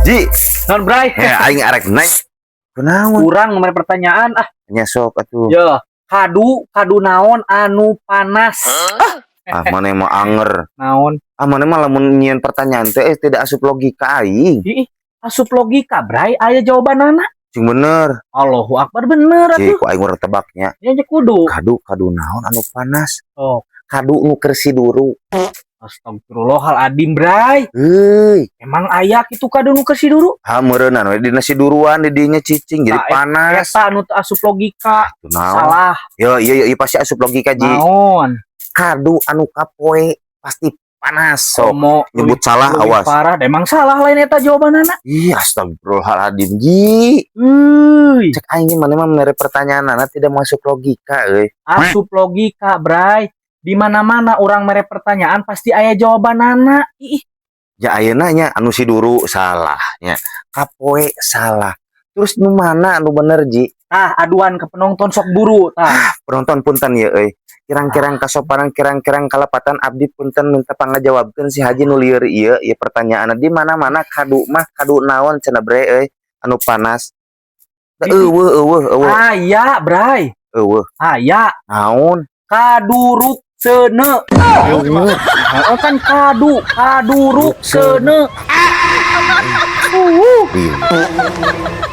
Ji, Non, Bray? Ya aing arek nanya. Kunaon? Kurang nomor pertanyaan ah. Nya sok atuh. Yo, kadu kadu naon anu panas? Ah, maneh mah anger. Naon? Ah, maneh mah lamun nyieun pertanyaan teh tidak asup logika aing. Ih, asup logika, Bray, aya jawabanana. Sing bener. Allahu Akbar, bener Ji, atuh. ku aing urang tebaknya. Ya nya kudu. Kadu kadu naon anu panas? Oh, Kadu nu keur siduru. Astagfirullahaladzim, Bray. Heuy, Emang aya kitu kadu nu keur siduru? Ha meureunnan we dina siduruan di dinya cicing jadi Tah, panas. Eta anu teu asup logika. Tuh naon? Salah. Yo, iya iya pasti asup logika, Ji. Naon? Kadu anu kapoe pasti panas. Sok Komo nyebut salah, leuwih awas. parah, emang salah lain eta jawabanana. Ih, astagfirullahaladzim, Ji. Euy, Cek aing maneh mah mere pertanyaan tidak masuk logika euy. Asup logika, Bray. Di mana-mana orang mere pertanyaan pasti aya jawabanana. Ih, Ya ayeuna nya anu siduru salah nya. Kapoe salah. Terus nu mana anu bener, Ji? Tah, aduan ke penonton sok buru tah. Penonton, punten ya euy. Kirang-kirang kasopanan, kirang-kirang kalepatan abdi punten, minta pangajawabkeun si Haji nu lieur ieu ieu pertanyaan di mana-mana kadu mah kadu naon cenah, Bre, euy anu panas. Da euweuh euweuh euweuh. Aya, Bray. Euweuh. Aya. Naon? Kaduruk seuneu. Euweuh. Heeh kan kadu, kaduruk seuneu. Lieur.